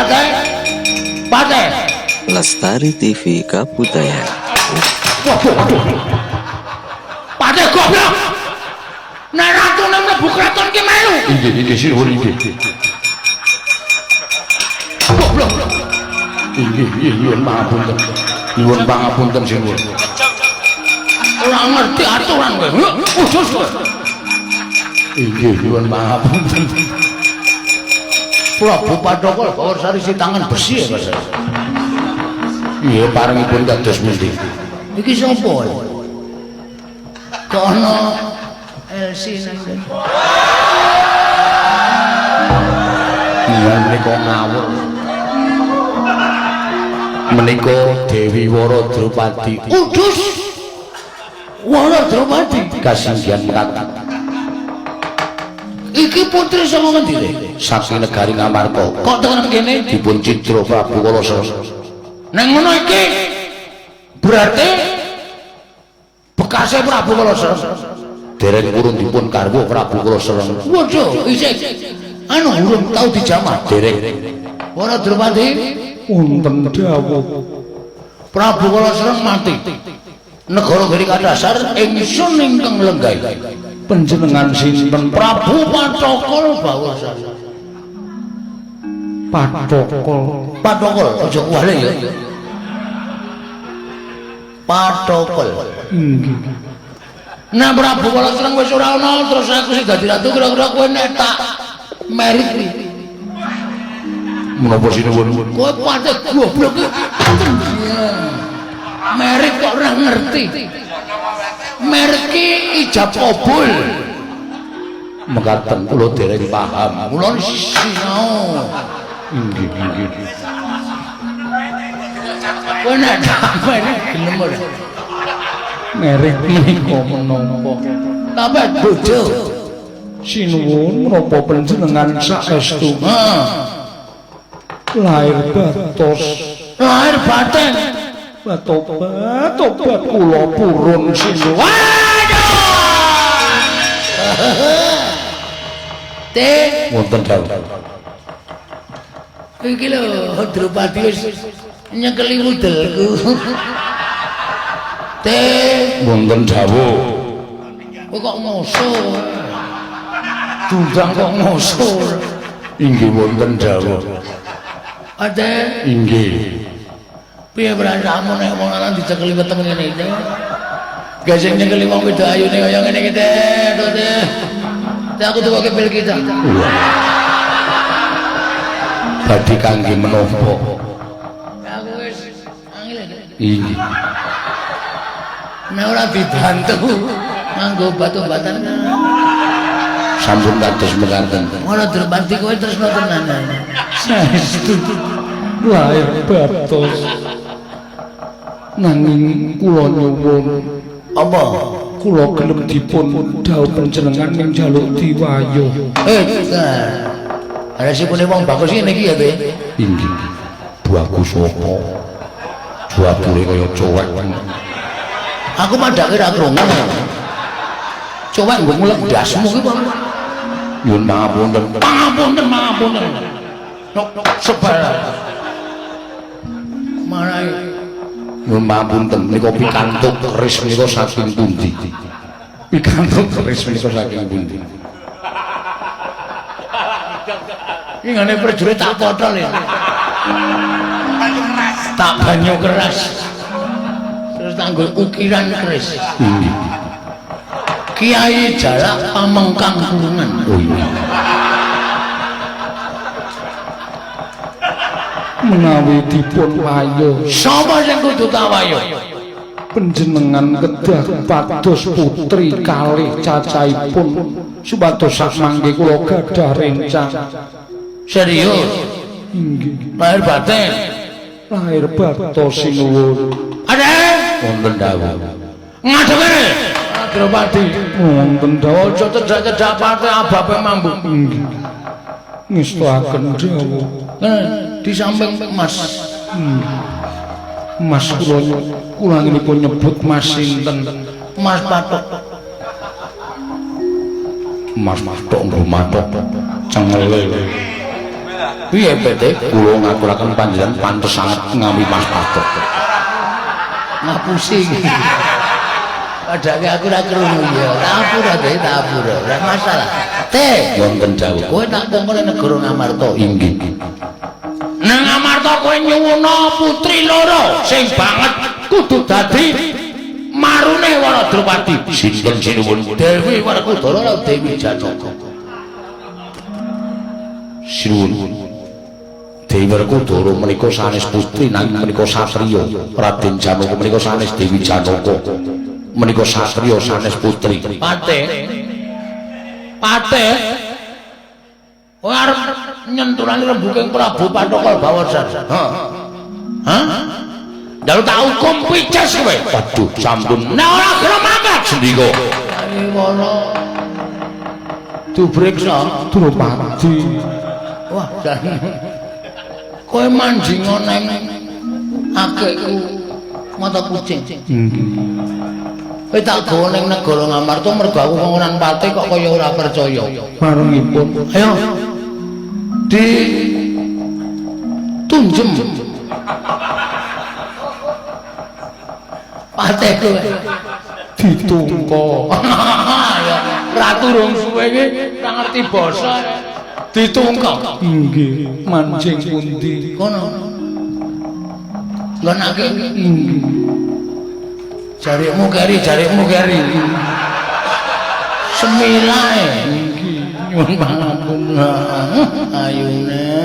Patih. Patih. Lestari TV Kabudayan. Waduh, waduh. Patih goblok. Nek ratune mlebu kraton ki melu. Inggih, inggih sinuwun inggih. Goblok. Inggih, inggih nyuwun pangapunten. Nyuwun pangapunten sinuwun. Ora ngerti aturan kowe. Khusus kowe. Inggih, nyuwun pangapunten. Prabu Pathokol Bawarsari si tangan besi ya, Mas. Iya, parengipun kados pundi? Iki sapa? Kok ana LC nang kene? Iya, menika ngawur. Menika Dewi Wara Drupadi. Udus. Wara Drupadi kasinggihan mekaten. Iki putri saka ngendi? Saking negari Ngamarta. Kok tekan kene? Dipun citra Prabu Kalasa. Neng ngono iki berarti bekase Prabu Kalasa. Dereng purun dipun garwa Prabu Kalasa. Waduh, isih anu urung tau dijamah. Dereng. Wara Drupadi wonten dawuh Prabu Kalasa mati. Negara Giri Kadasar ingsun ingkang lenggahi. Panjenengan sinten? Prabu Pathokol Bawarsari. Pathokol. Pathokol aja kuwale ya. Pathokol. Inggih. Nek Prabu Kalasa wis ora ana terus aku sing dadi ratu kira-kira kowe nek tak merit iki. Menapa sinuwun? Kowe patih goblok iki. Merit kok ora ngerti. Merit ki ijab kabul. Mekaten kula dereng paham. Kula sinau. Inggih, inggih. Kowe nek tak merit gelem ora? Merit menika menapa? Tambah bojo. Sinuwun menapa panjenengan saestu? Heeh. Lahir batos. Lahir batin. Tobat, tobat kula purun sinuwun. Waduh. Teh, Wonten dawuh. Iki lho Drupadi wis nyekeli wudelku. Teh, Wonten dawuh. Kowe kok ngoso? Dundang kok ngoso. Inggih wonten dawuh. Ade, Inggih. Piye perasaanmu nek wong lanang dicekeli weteng ngene iki? Gak sing nyekeli wong wedok ayune kaya ngene iki, Teh. Teh. Teh aku tukoke pil kita. Badhe kangge menapa? Aku wis angel. Inggih. Nek ora dibantu nganggo obat-obatan. Sampun kados mekaten. Ora Drupadi kowe tresno tenan. Saestu lahir batos. Nanging kula nyuwun apa? Kula gelem dipun dhawuh panjenengan ning njaluk diwayuh. Resikune wong bagus ngene iki ya, Teh. Inggih. Bagus apa? Juabure kaya cowek. Aku padake ra krungu. Cowek nggo ngulek ndasmu ki apa? Nyuwun pangapunten. Pangapunten, pangapunten. Nok sebal. Marai Nyuwun pangapunten menika pikantuk keris menika saking pundi? Pikantuk keris menika saking pundi? Iki ngene prajurit tak potol ya. Tak banyu keras. Terus tanggo ukiran keris. Inggih. Kiai Jalak Pamengkang Kurungan. Oh iya. Menawi dipun wayuh. Sapa sing kudu tawayuh? Panjenengan kedah pados putri kalih cacahipun supados sakmangke kula gadah rencang. Serius? Inggih. Lahir batin. Lahir batos sinuwun. Ade, Wonten dawuh. ngadeg kene. Drupadi. Wonten dawuh. Aja cedak-cedak pate ababe mambu. Inggih. Ngestuaken dawuh. Di samping Mas. Mas kula kula anginipun nyebut Mas sinten? Mas Pathok. Mas Pathok nggo mathok cengele. Piye PT? Kula ngaturaken panjenengan pantes sanget ngami Mas Patok. Ngapusi iki. Padake aku ora krungu ya. Tak apura dhewe, tak apura. Ora masalah. Teh, Wonten dawuh. Kowe tak kongkon negara Ngamarta. Inggih. Nang Ngamarta kowe nyuwuna putri loro sing banget kudu dadi marune Waradrupadi. Sinten sinuwun? Dewi Werkudara lan Dewi Janaka. Sinuwun. Dewi Werkudara menika sanes putri nanging menika satriya. Raden Janaka menika sanes Dewi Janaka. Menika satriya sanes putri. Pate. Pate. Kowe arep nyentulani rembuking Prabu Pathokal Bawasan. Hah? Hah? Dalu tak hukum pices kowe. Waduh, sampun. Nek ora gelem mangkat sendika. Ngono. Dipriksa Drupadi. Wah, jan. Kowe manjinga neng akekku mata kucing. Nggih. Kowe tak gawa ning negara Ngamarta mergo aku kongonan pate kok kaya ora percaya. Marengipun. Ayo. Di tunjem. Pate kowe. Ditungko. Ya, ratu rong suwe iki ora ngerti basa. Ditungko. Inggih, manjing pundi? Kono. Nggonake. Inggih. Jarikmu keri, jarikmu keri. Semilae. Inggih, nyuwun pangapunten. Ayune.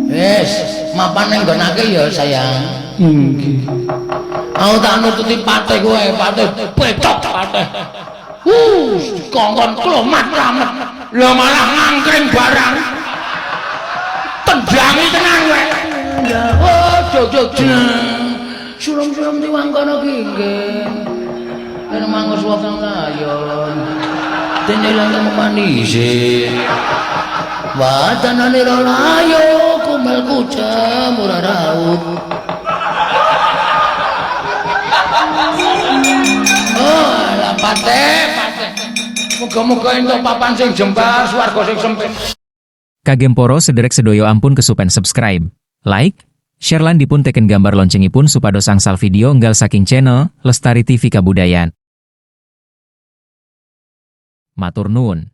Wis, mapan ning nggonake ya, sayang. Inggih. Aku tak nututi pate kowe, pate pecok pate. Kongkon klomat ramet. Lah malah ngangkring barang. Tendangi tenan kowe. Oh, jog-jog jeneng. Sulung-sulung tiwang kono ki nggih. Kene mangus wong layon. Dene lanang manise. Wadanane ra layo kumel kucam ora raup. Oh, lah pate, pate. Muga-muga entuk papan sing jembar, swarga sing sempit. Kagem poro sederek sedoyo ampun kesupen subscribe, like, share lan dipun teken gambar loncengipun supados angsal video enggal saking channel Lestari TV Kabudayan. Matur nuwun.